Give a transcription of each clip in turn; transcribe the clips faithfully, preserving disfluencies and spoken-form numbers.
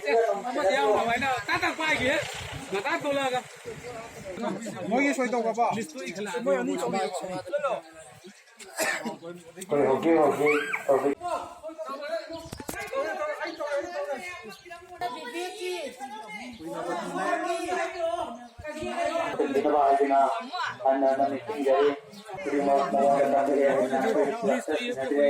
ꯑꯃꯗꯤ ꯌꯥꯎꯅꯕ ꯍꯥꯏꯅ ꯇꯥꯛ ꯇꯥꯛ ꯄꯥꯏꯈꯤ꯫ ꯉꯟꯇꯥ ꯊꯣꯛꯂꯛꯑꯒ꯫ ꯃꯣꯏꯒꯤ ꯁꯣꯏ ꯇꯧꯈ꯭ꯔꯕꯣ? ꯂꯤꯁꯇꯨ ꯏꯈꯠꯂꯛꯑꯒ꯫ ꯃꯣꯏ ꯑꯅꯤ ꯇꯧꯈ꯭ꯔꯕꯣ? ꯑꯩꯈꯣꯏ ꯍꯧꯖꯤꯛ ꯍꯧꯖꯤꯛ ꯍꯧꯖꯤꯛ ꯍꯥꯏꯗꯨꯅ ꯍꯟꯅ ꯍꯟꯅ ꯅꯤꯡꯁꯤꯡꯖꯔꯤ꯫ ꯈꯨꯗꯤꯡꯃꯛ ꯃꯉꯣꯟꯗ ꯀꯠꯊꯣꯛꯑꯦ ꯍꯥꯏꯗꯨꯅ ꯑꯩꯈꯣꯏ ꯄꯨꯂꯞ ꯆꯠꯃꯤꯟꯅꯗ꯭ꯔꯦ꯫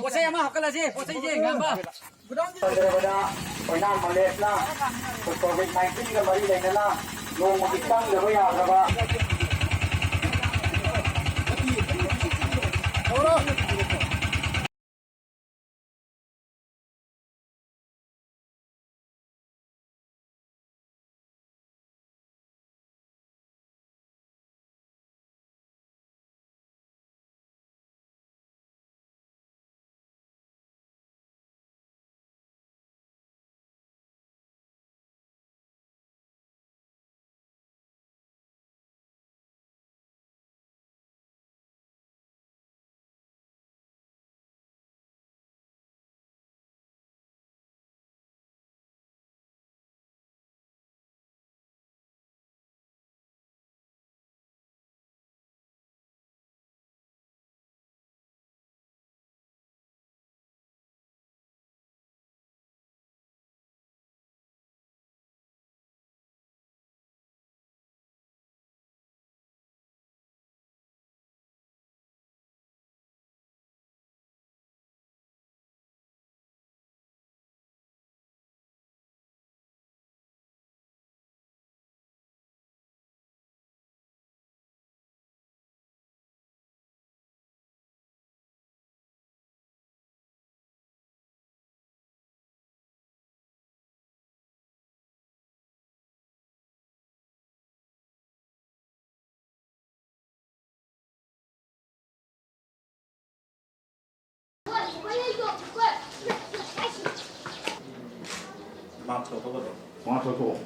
ꯄꯣꯠꯆꯩ ꯑꯃ ꯍꯥꯞꯀꯠꯂꯁꯤ, ꯄꯣꯠꯆꯩꯁꯦ ꯉꯥꯡꯕ꯫ ꯐꯖꯔꯕꯗ ꯑꯣꯏꯅꯥꯝ ꯃꯂꯦꯁꯅ ꯀꯣꯚꯤꯗ ꯅꯥꯏꯟꯇꯤꯟꯒ ꯃꯔꯤ ꯂꯩꯅꯅ ꯅꯣꯡꯃꯒꯤ ꯆꯪꯗꯕ ꯌꯥꯗ꯭ꯔꯕ ꯃꯥꯛꯁ ꯂꯧꯊꯣꯛꯀꯗ꯭ꯔꯣ? ꯃꯥꯛꯁ ꯂꯧꯊꯣꯛꯑꯣ꯫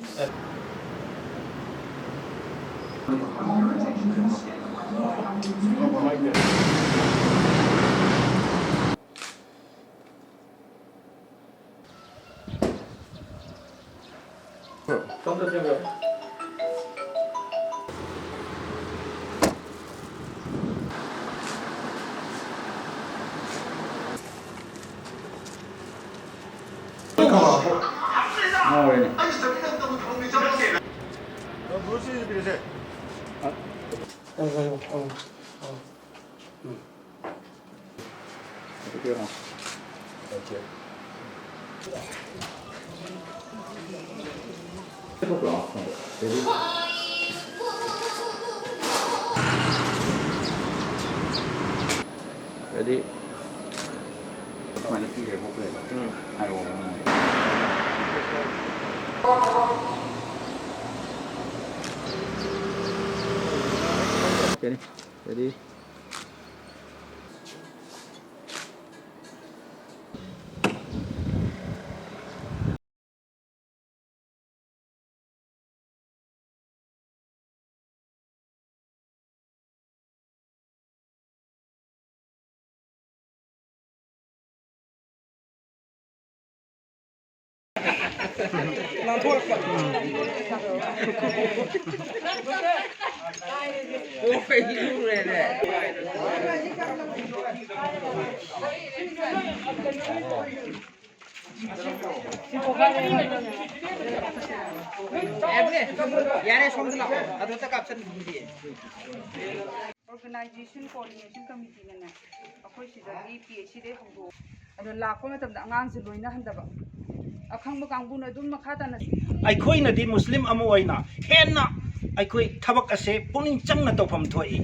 Ready? ꯁꯨꯃꯥꯏꯅ ꯄꯤꯔꯦ, ꯍꯣꯞ ꯂꯩꯕ꯫ ꯎꯝ꯫ ꯍꯥꯏꯔꯛꯑꯣ, ꯅꯪ꯫ Ready? Ready? ꯌꯥꯔꯦ, ꯁꯣꯝꯗ ꯂꯥꯛꯑꯣ꯫ ꯑꯗꯨ ꯑꯝꯇ ꯀꯥꯞꯁꯟꯕꯤꯒꯦ꯫ Organization Coordination Committeeꯅꯅꯦ, ꯑꯩꯈꯣꯏ ꯁꯤꯗꯒꯤ ꯄꯤ ꯑꯩꯆ ꯁꯤꯗꯩ ꯍꯧꯗꯣꯛꯑꯣ꯫ ꯑꯗꯣ ꯂꯥꯛꯄ ꯃꯇꯝꯗ ꯑꯉꯥꯡꯁꯦ ꯂꯣꯏꯅꯍꯟꯗꯕ꯫ ꯑꯈꯪꯕ ꯀꯥꯡꯕꯨꯅ ꯑꯗꯨꯝ ꯃꯈꯥ ꯇꯥꯅ ꯑꯩꯈꯣꯏꯅꯗꯤ ꯃꯨꯁꯂꯤꯝ ꯑꯃ ꯑꯣꯏꯅ ꯍꯦꯟꯅ ꯑꯩꯈꯣꯏ ꯊꯕꯛ ꯑꯁꯦ ꯄꯨꯛꯅꯤꯡ ꯆꯪꯅ ꯇꯧꯐꯝ ꯊꯣꯛꯏ꯫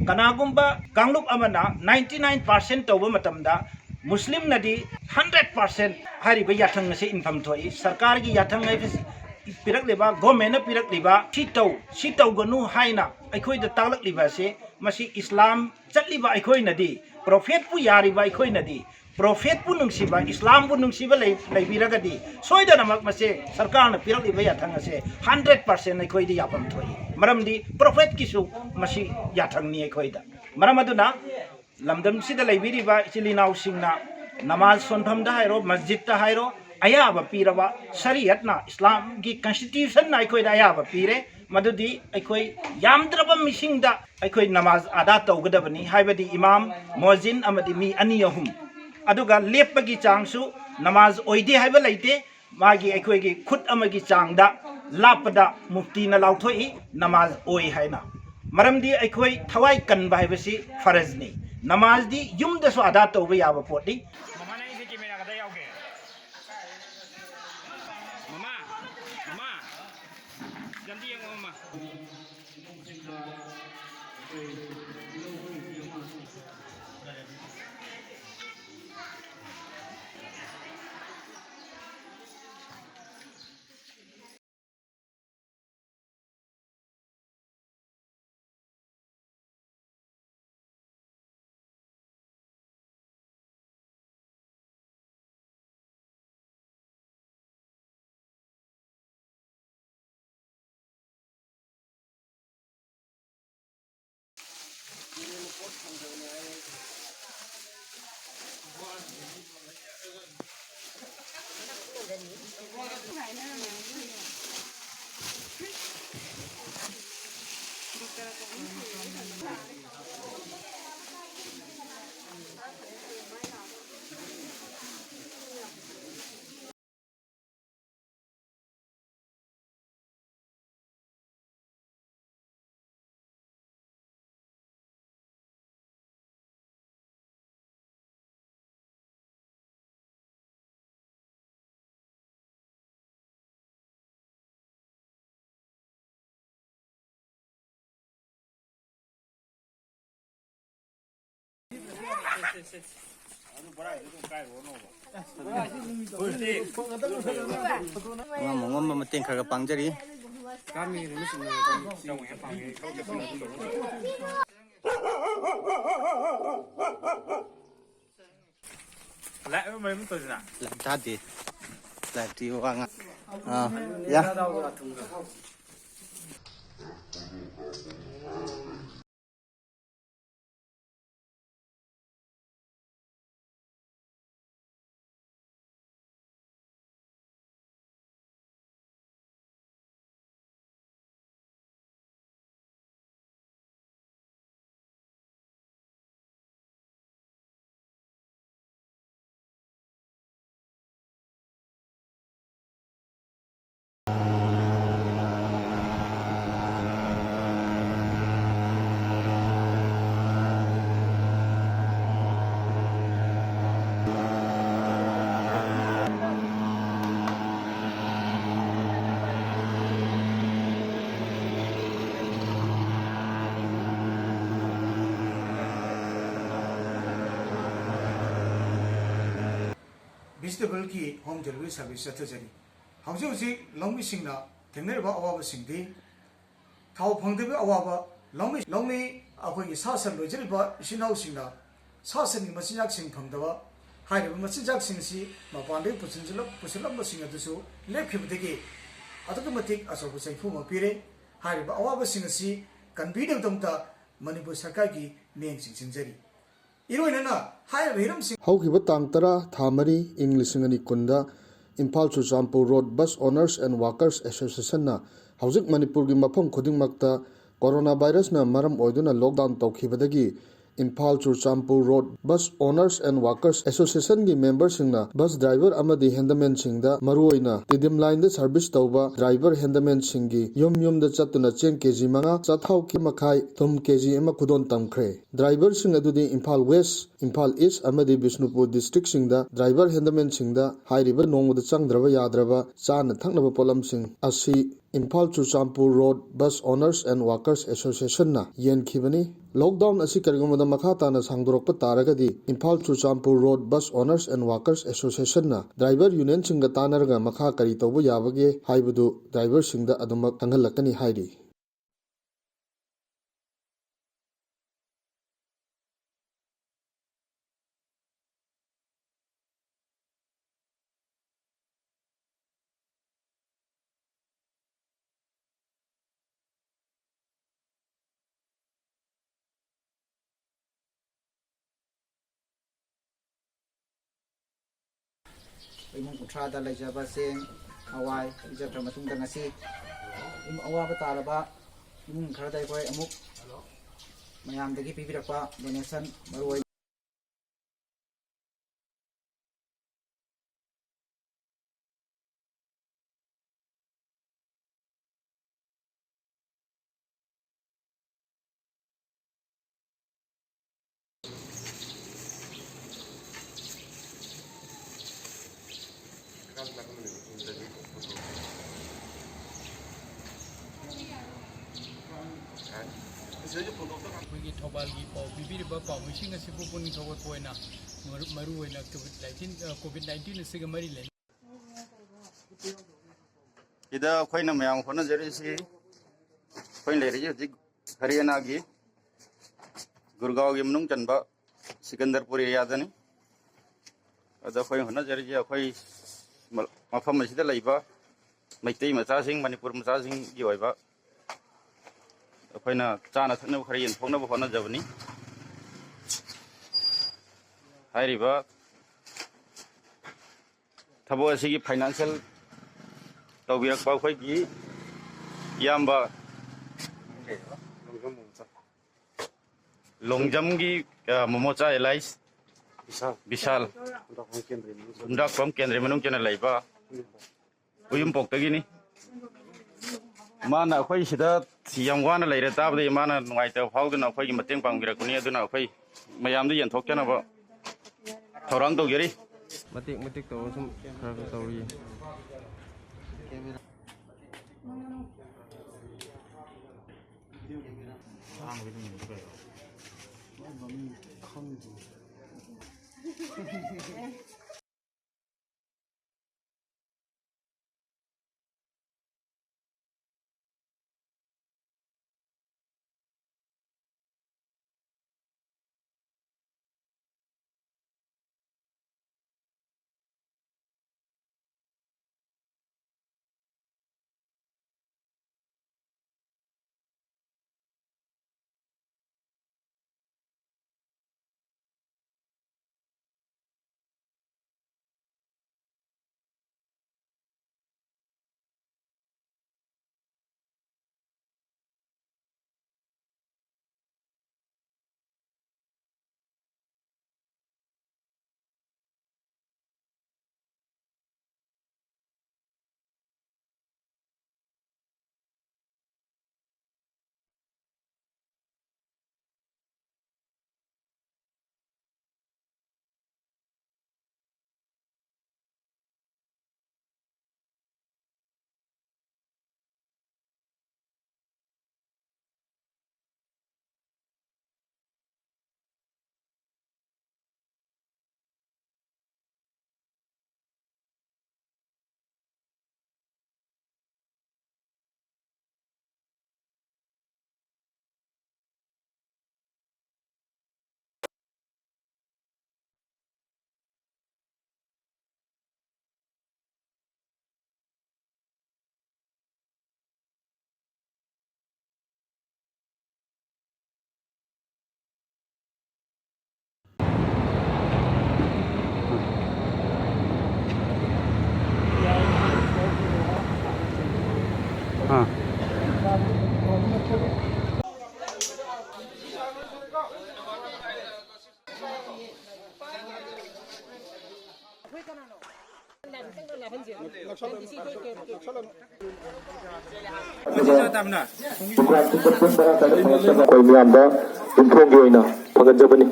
ꯀꯅꯥꯒꯨꯝꯕ ꯀꯥꯡꯂꯨꯞ ꯑꯃꯅ ninety nine percent ꯇꯧꯕ ꯃꯇꯝꯗ, ꯃꯨꯁꯂꯤꯝꯅꯗꯤ hundred percent ꯍꯥꯏꯔꯤꯕ ꯌꯥꯊꯪ ꯑꯁꯤ ꯏꯟꯐꯝ ꯊꯣꯛꯏ꯫ ꯁꯔꯀꯥꯔꯒꯤ ꯌꯥꯊꯪ ꯍꯥꯏꯕꯁꯤ ꯄꯤꯔꯛꯂꯤꯕ, ꯒꯣꯔꯃꯦꯟꯅ ꯄꯤꯔꯛꯂꯤꯕ, "ꯁꯤ ꯇꯧ, ꯁꯤ ꯇꯧꯒꯅꯨ" ꯍꯥꯏꯅ ꯑꯩꯈꯣꯏꯗ ꯇꯥꯛꯂꯛꯂꯤꯕ ꯑꯁꯤ, ꯃꯁꯤ ꯏꯁꯂꯥꯝ ꯆꯠꯂꯤꯕ ꯑꯩꯈꯣꯏꯅꯗꯤ, ꯄ꯭ꯔꯣꯐꯦꯠꯄꯨ ꯌꯥꯔꯤꯕ ꯑꯩꯈꯣꯏꯅꯗꯤ, ꯄ꯭ꯔꯣꯐꯦꯠꯄꯨ ꯅꯨꯡꯁꯤꯕ, ꯏꯁꯂꯥꯝꯕꯨ ꯅꯨꯡꯁꯤꯕ ꯂꯩ-, ꯂꯩꯕꯤꯔꯒꯗꯤ ꯁꯣꯏꯗꯅꯃꯛ ꯃꯁꯦ ꯁꯔꯀꯥꯔꯅ ꯄꯤꯔꯛꯂꯤꯕ ꯌꯥꯊꯪ ꯑꯁꯦ ꯍꯟꯗ꯭ꯔꯦꯠ ꯄꯥꯔꯁꯦꯟ ꯑꯩꯈꯣꯏꯗ ꯌꯥꯐꯝ ꯊꯣꯛꯏ꯫ ꯃꯔꯝꯗꯤ ꯄ꯭ꯔꯣꯐꯦꯠꯀꯤꯁꯨ ꯃꯁꯤ ꯌꯥꯊꯪꯅꯤ ꯑꯩꯈꯣꯏꯗ꯫ ꯃꯔꯝ ꯑꯗꯨꯅ ꯂꯝꯗꯝꯁꯤꯗ ꯂꯩꯕꯤꯔꯤꯕ ꯏꯆꯤꯜ ꯏꯅꯥꯎꯁꯤꯡꯅ ꯅꯃꯥꯖ ꯁꯣꯟꯐꯝꯗ ꯍꯥꯏꯔꯣ, ꯃꯁꯖꯤꯠꯇ ꯍꯥꯏꯔꯣ, ꯑꯌꯥꯕ ꯄꯤꯔꯕ, ꯁꯔꯤꯌꯠꯅ, ꯏꯁꯂꯥꯝꯒꯤ ꯀꯟꯁꯇꯤꯇ꯭ꯌꯨꯁꯟꯅ ꯑꯩꯈꯣꯏꯗ ꯑꯌꯥꯕ ꯄꯤꯔꯦ꯫ ꯃꯗꯨꯗꯤ ꯑꯩꯈꯣꯏ ꯌꯥꯝꯗ꯭ꯔꯕ ꯃꯤꯁꯤꯡꯗ ꯑꯩꯈꯣꯏ ꯅꯃꯥꯖ ꯑꯗꯥ ꯇꯧꯒꯗꯕꯅꯤ, ꯍꯥꯏꯕꯗꯤ ꯏꯃꯥꯝ, ꯃꯣꯖꯤꯟ ꯑꯃꯗꯤ ꯃꯤ ꯑꯅꯤ ꯑꯍꯨꯝ꯫ ꯑꯗꯨꯒ ꯂꯦꯞꯄꯒꯤ ꯆꯥꯡꯁꯨ ꯅꯃꯥꯖ ꯑꯣꯏꯗꯦ ꯍꯥꯏꯕ ꯂꯩꯇꯦ꯫ ꯃꯥꯒꯤ ꯑꯩꯈꯣꯏꯒꯤ ꯈꯨꯠ ꯑꯃꯒꯤ ꯆꯥꯡꯗ ꯂꯥꯞꯄꯗ ꯃꯨꯐꯇꯤꯅ ꯂꯥꯎꯊꯣꯛꯏ, "ꯅꯃꯥꯖ ꯑꯣꯏ" ꯍꯥꯏꯅ꯫ ꯃꯔꯝꯗꯤ ꯑꯩꯈꯣꯏ ꯊꯋꯥꯏ ꯀꯟꯕ ꯍꯥꯏꯕꯁꯤ ꯐꯔꯖꯅꯤ꯫ ꯅꯃꯥꯖꯗꯤ ꯌꯨꯝꯗꯁꯨ ꯑꯗꯥ ꯇꯧꯕ ꯌꯥꯕ ꯄꯣꯠꯅꯤ꯫ ꯃꯃꯥ, ꯅꯪꯒꯤꯁꯦ ꯀꯦꯃꯦꯔꯥ ꯀꯗꯥꯏ ꯌꯥꯎꯒꯦ? ꯃꯃꯥ, ꯃꯃꯥ, ꯁꯤꯗ ꯑꯝꯇ ꯌꯦꯡꯉꯣ, ꯃꯃꯥ꯫ ꯑꯉꯝ ꯑꯉꯝꯕ ꯃꯇꯦꯡ ꯈꯔ ꯈꯔ ꯄꯥꯡꯖꯔꯤ꯫ ꯂꯥꯏꯚ ꯑꯃ ꯑꯗꯨꯝ ꯇꯧꯁꯤꯅ꯫ ꯂꯥꯏꯚ ꯊꯥꯗꯦ꯫ ꯂꯥꯏꯚꯇꯤ ꯋꯥ ꯉꯥꯡ-, ꯑꯥ, ꯌꯥ꯫ ꯚꯦꯖꯤꯇꯦꯕꯜꯒꯤ ꯍꯣꯝ ꯗꯦꯂꯤꯚꯔꯤ ꯁꯥꯔꯚꯤꯁ ꯆꯠꯊꯖꯔꯤ꯫ ꯍꯧꯖꯤꯛ ꯍꯧꯖꯤꯛ ꯂꯧꯃꯤꯁꯤꯡꯅ ꯊꯦꯡꯅꯔꯤꯕ ꯑꯋꯥꯕꯁꯤꯡꯗꯤ ꯊꯥꯎ ꯐꯪꯗꯕꯒꯤ ꯑꯋꯥꯕ ꯂꯧꯃꯤ, ꯂꯧꯃꯤ ꯑꯩꯈꯣꯏꯒꯤ ꯁꯥ ꯁꯟ ꯂꯣꯏꯖꯔꯤꯕ ꯏꯆꯤꯟ ꯏꯅꯥꯎꯁꯤꯡꯅ ꯁꯥ ꯁꯟꯒꯤ ꯃꯆꯤꯟꯖꯥꯛꯁꯤꯡ ꯐꯪꯗꯕ, ꯍꯥꯏꯔꯤꯕ ꯃꯆꯤꯟꯖꯥꯛꯁꯤꯡ ꯑꯁꯤ ꯃꯄꯥꯟꯗꯒꯤ ꯄꯨꯁꯤꯟꯖꯂꯛ-, ꯄꯨꯁꯤꯜꯂꯝꯕꯁꯤꯡ ꯑꯗꯨꯁꯨ ꯂꯦꯞꯈꯤꯕꯗꯒꯤ ꯑꯗꯨꯛꯀꯤ ꯃꯇꯤꯛ ꯑꯆꯧꯕ ꯆꯩꯐꯨ ꯑꯃ ꯄꯤꯔꯦ꯫ ꯍꯥꯏꯔꯤꯕ ꯑꯋꯥꯕꯁꯤꯡ ꯑꯁꯤ ꯀꯟꯕꯤꯅꯕꯒꯤꯗꯃꯛꯇ ꯃꯅꯤꯄꯨꯔ ꯁꯔꯀꯥꯔꯒꯤ ꯃꯤꯠꯌꯦꯡ ꯆꯤꯡꯁꯤꯟꯖꯔꯤ꯫ ꯏꯔꯣꯏꯅꯅ ꯍꯥꯏꯔꯤꯕ ꯍꯤꯔꯝꯁꯤꯡ ꯍꯧꯈꯤꯕ ꯇꯥꯡ ꯇꯔꯥ, ꯊꯥ ꯃꯔꯤ, ꯏꯪ ꯂꯤꯁꯤꯡ ꯑꯅꯤ ꯀꯨꯟꯗ Imphal Churachandpur road bus owners and workers ꯑꯦꯁꯣꯁꯤꯌꯦꯁꯟꯅ ꯍꯧꯖꯤꯛ ꯃꯅꯤꯄꯨꯔꯒꯤ ꯃꯐꯝ ꯈꯨꯗꯤꯡꯃꯛꯇ ꯀꯣꯔꯣꯅꯥ ꯚꯥꯏꯔꯁꯅ ꯃꯔꯝ ꯑꯣꯏꯗꯨꯅ ꯂꯣꯛꯗꯥꯎꯟ ꯇꯧꯈꯤꯕꯗꯒꯤ Imphal Churachandpur road bus owners and workers ꯑꯦꯁꯣꯁꯤꯌꯦꯁꯟꯒꯤ ꯃꯦꯝꯕꯔꯁꯤꯡꯅ ꯕꯁ ꯗ꯭ꯔꯥꯏꯚꯔ ꯑꯃꯗꯤ ꯍꯦꯟꯗꯃꯦꯟꯁꯤꯡꯗ, ꯃꯔꯨꯑꯣꯏꯅ ꯇꯤꯗꯤꯝ ꯂꯥꯏꯟꯗ ꯁꯔꯚꯤꯁ ꯇꯧꯕ ꯗ꯭ꯔꯥꯏꯚꯔ ꯍꯦꯟꯗꯃꯦꯟꯁꯤꯡꯒꯤ ꯌꯨꯝ ꯌꯨꯝꯗ ꯆꯠꯇꯨꯅ ꯆꯦꯡ ꯀꯦꯖꯤ ꯃꯉꯥ, ꯆꯥꯊꯥꯎ ꯀꯦ ꯃꯈꯥꯏ, ꯊꯨꯝ ꯀꯦꯖꯤ ꯑꯃ ꯈꯨꯗꯣꯜ ꯇꯝꯈ꯭ꯔꯦ꯫ ꯗ꯭ꯔꯥꯏꯚꯔꯁꯤꯡ ꯑꯗꯨꯗꯤ ꯏꯝꯐꯥꯜ ꯋꯦꯁ, ꯏꯝꯐꯥꯜ ꯏꯁ ꯑꯃꯗꯤ ꯕꯤꯁꯅꯨꯄꯨꯔ ꯗꯤꯁꯇ꯭ꯔꯤꯛꯁꯤꯡꯗ ꯗ꯭ꯔꯥꯏꯚꯔ ꯍꯦꯟꯗꯃꯦꯟꯁꯤꯡꯗ ꯍꯥꯏꯔꯤꯕ ꯅꯣꯡꯃꯗ ꯆꯪꯗ꯭ꯔꯕ ꯌꯥꯗ꯭ꯔꯕ ꯆꯥꯅ ꯊꯛꯅꯕ ꯄꯣꯠꯂꯝꯁꯤꯡ ꯑꯁꯤ Imphal Churachandpur road bus owners and workers ꯑꯦꯁꯣꯁꯤꯌꯦꯁꯟꯅ ꯌꯦꯟꯈꯤꯕꯅꯤ꯫ ꯂꯣꯛꯗꯥꯎꯟ ꯑꯁꯤ ꯀꯔꯤꯒꯨꯝꯕꯗ ꯃꯈꯥ ꯇꯥꯅ ꯁꯥꯡꯗꯣꯔꯛꯄ ꯇꯥꯔꯒꯗꯤ Imphal Churachandpur road bus owners and workers ꯑꯦꯁꯣꯁꯤꯌꯦꯁꯟꯅ ꯗ꯭ꯔꯥꯏꯚꯔ ꯌꯨꯅꯤꯌꯟꯁꯤꯡꯒ ꯇꯥꯟꯅꯔꯒ ꯃꯈꯥ ꯀꯔꯤ ꯇꯧꯕ ꯌꯥꯕꯒꯦ ꯍꯥꯏꯕꯗꯨ ꯗ꯭ꯔꯥꯏꯚꯔꯁꯤꯡꯗ ꯑꯗꯨꯃꯛ ꯈꯪꯍꯜꯂꯛꯀꯅꯤ ꯍꯥꯏꯔꯤ꯫ ꯏꯃꯨꯡ ꯀꯨꯟꯊ꯭ꯔꯥꯗ ꯂꯩꯖꯕ ꯆꯦꯡ, ꯍꯋꯥꯏ ꯄꯤꯖꯈ꯭ꯔ ꯃꯇꯨꯡꯗ, ꯉꯁꯤ ꯑꯋꯥꯕ ꯇꯥꯔꯕ ꯏꯃꯨꯡ ꯈꯔꯗ ꯑꯩꯈꯣꯏ ꯑꯃꯨꯛ ꯃꯌꯥꯝꯗꯒꯤ ꯄꯤꯕꯤꯔꯛꯄ donation, ꯃꯔꯨꯑꯣꯏ ꯑꯩꯈꯣꯏꯒꯤ ꯊꯧꯕꯥꯜꯒꯤ ꯄꯥꯎ ꯄꯤꯕꯤꯔꯤꯕ ꯄꯥꯎꯃꯤꯁꯤꯡ ꯑꯁꯤꯕꯨ ꯄꯨꯛꯅꯤꯡ ꯊꯧꯒꯠꯄ ꯑꯣꯏꯅ, ꯃꯔꯨ-, ꯃꯔꯨꯑꯣꯏꯅ COVID nineteen, ꯑ, COVID nineteen ꯑꯁꯤꯒ ꯃꯔꯤ ꯂꯩꯅ ꯁꯤꯗ ꯑꯩꯈꯣꯏꯅ ꯃꯌꯥꯝ ꯍꯣꯠꯅꯖꯔꯤꯁꯤ, ꯑꯩꯈꯣꯏꯅ ꯂꯩꯔꯤꯁꯤ ꯍꯧꯖꯤꯛ ꯍꯔꯤꯌꯥꯅꯥꯒꯤ ꯒꯨꯔꯒꯥꯎꯒꯤ ꯃꯅꯨꯡ ꯆꯟꯕ ꯁꯤꯀꯟꯗꯔꯄꯨꯔ ꯑꯦꯔꯤꯌꯥꯗꯅꯤ꯫ ꯑꯗ ꯑꯩꯈꯣꯏꯅ ꯍꯣꯠꯅꯖꯔꯤꯁꯦ, ꯑꯩꯈꯣꯏ ꯃ-, ꯃꯐꯝ ꯑꯁꯤꯗ ꯂꯩꯕ ꯃꯩꯇꯩ ꯃꯆꯥꯁꯤꯡ, ꯃꯅꯤꯄꯨꯔ ꯃꯆꯥꯁꯤꯡꯒꯤ ꯑꯣꯏꯕ ꯑꯩꯈꯣꯏꯅ ꯆꯥꯅ ꯊꯛꯅꯕ ꯈꯔ ꯌꯦꯟꯊꯣꯛꯅꯕ ꯍꯣꯠꯅꯖꯕꯅꯤ꯫ ꯍꯥꯏꯔꯤꯕ ꯊꯕꯛ ꯑꯁꯤꯒꯤ financial ꯇꯧꯕꯤꯔꯛꯄ ꯑꯩꯈꯣꯏꯒꯤ ꯏꯌꯥꯝꯕ ꯂꯣꯡꯖꯝꯒꯤ, ꯑ, ꯃꯣꯃꯣꯆꯥ ꯑꯦꯂꯥꯏꯁ ꯕꯤꯁꯥꯜ, ꯕꯤꯁꯥꯜ, ꯍꯨꯝꯗ꯭ꯔꯥꯛꯄꯝ ꯀꯦꯟꯗ꯭ꯔꯒꯤ ꯃꯅꯨꯡ ꯆꯟꯕ꯫ ꯍꯨꯝꯗ꯭ꯔꯥꯛꯄꯝ ꯀꯦꯟꯗ꯭ꯔꯒꯤ ꯃꯅꯨꯡ ꯆꯟꯅ ꯂꯩꯕ ꯎꯌꯨꯝꯄꯣꯛꯇꯒꯤꯅꯤ꯫ ꯃꯥꯅ ꯑꯩꯈꯣꯏ ꯁꯤꯗ ꯌꯥꯝ ꯋꯥꯅ ꯂꯩꯔꯦ ꯇꯥꯕꯗꯒꯤ ꯃꯥꯅ ꯅꯨꯡꯉꯥꯏꯇꯕ ꯐꯥꯎꯗꯨꯅ ꯑꯩꯈꯣꯏꯒꯤ ꯃꯇꯦꯡ ꯄꯥꯡꯕꯤꯔꯛꯄꯅꯤ꯫ ꯑꯗꯨꯅ ꯑꯩꯈꯣꯏ ꯃꯌꯥꯝꯗ ꯌꯦꯟꯊꯣꯛꯆꯅꯕ ꯊꯧꯔꯥꯡ ꯇꯧꯖꯔꯤ꯫ ꯃꯇꯦꯛ ꯃꯇꯦꯛ ꯇꯧꯔ ꯁꯨꯝ ꯈꯔ ꯈꯔ ꯇꯧꯔꯤꯌꯦ꯫ ꯑꯩꯈꯣꯏ ꯃꯤꯌꯥꯝꯗ ꯌꯨꯝꯊꯣꯡꯒꯤ ꯑꯣꯏꯅ ꯐꯒꯠꯆꯕꯅꯤ꯫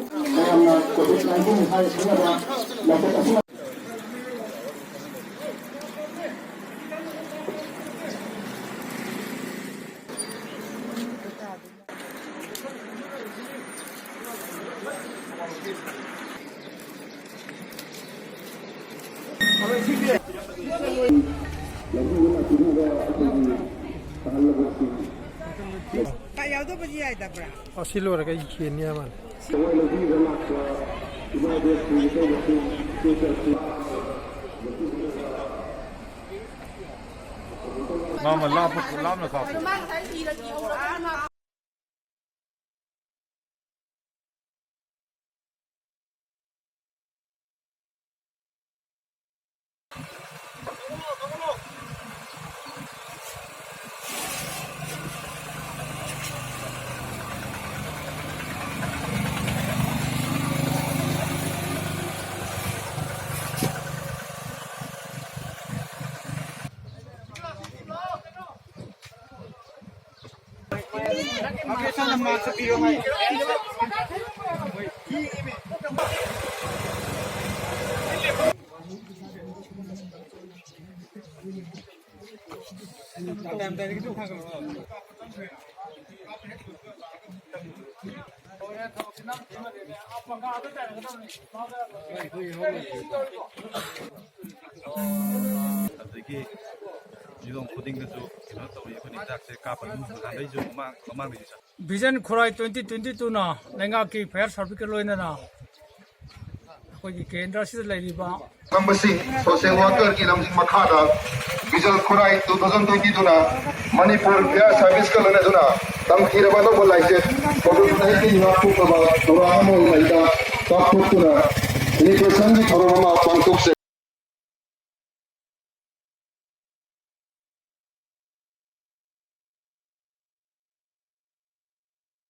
ꯌꯥꯎꯗꯕꯗꯤ ꯌꯥꯏꯗꯕ꯭ꯔꯥ? ꯑꯁꯤ ꯂꯣꯏꯔꯒ ꯑꯩ ꯌꯦꯟꯅꯤ ꯍꯥꯏ ꯃꯥꯜꯂꯦ꯫ ꯃꯥꯃ ꯂꯥꯞꯄ, ꯂꯥꯞꯅ ꯀꯥꯞꯄꯨ꯫ ꯑꯗꯒꯤ ꯌꯨꯝꯊꯣꯡ ꯈꯨꯗꯤꯡꯗꯁꯨ ꯀꯩꯅꯣ ꯇꯧꯔꯤ꯫ ꯑꯩꯈꯣꯏꯅ ꯍꯤꯗꯥꯛꯁꯦ ꯀꯥꯞꯄ ꯑꯗꯨꯝ ꯅꯍꯥꯟꯗꯩꯁꯨ ꯃꯃꯥꯡ, ꯃꯃꯥꯡꯗꯩꯁꯨ ꯆꯠ- Vision Khurai twenty twenty-two ꯅ ꯂꯩꯉꯥꯛꯀꯤ fire certificate ꯂꯣꯏꯅꯅ ꯑꯩꯈꯣꯏꯒꯤ ꯀꯦꯟꯗ꯭ꯔ ꯑꯁꯤꯗ ꯂꯩꯔꯤꯕ ꯈꯝꯕꯁꯤꯡ social worker ꯒꯤ ꯂꯝꯖꯤꯡ ꯃꯈꯥꯗ Vision Khurai two thousand twenty-two ꯅ ꯃꯅꯤꯄꯨꯔ fire service ꯀ ꯂꯣꯏꯅꯗꯨꯅ ꯇꯝꯊꯤꯔꯕ ꯑꯅꯧꯕ ꯂꯥꯏꯆꯠ COVID nineteen ꯉꯥꯛꯊꯣꯛꯅꯕ ꯊꯧꯔꯥꯡ ꯑꯃ ꯑꯣꯏꯅ ꯂꯩꯇ ꯄꯥꯡꯊꯣꯛꯇꯨꯅ celebration ꯒꯤ ꯊꯧꯔꯝ ꯑꯃ ꯄꯥꯡꯊꯣꯛꯆꯩ꯫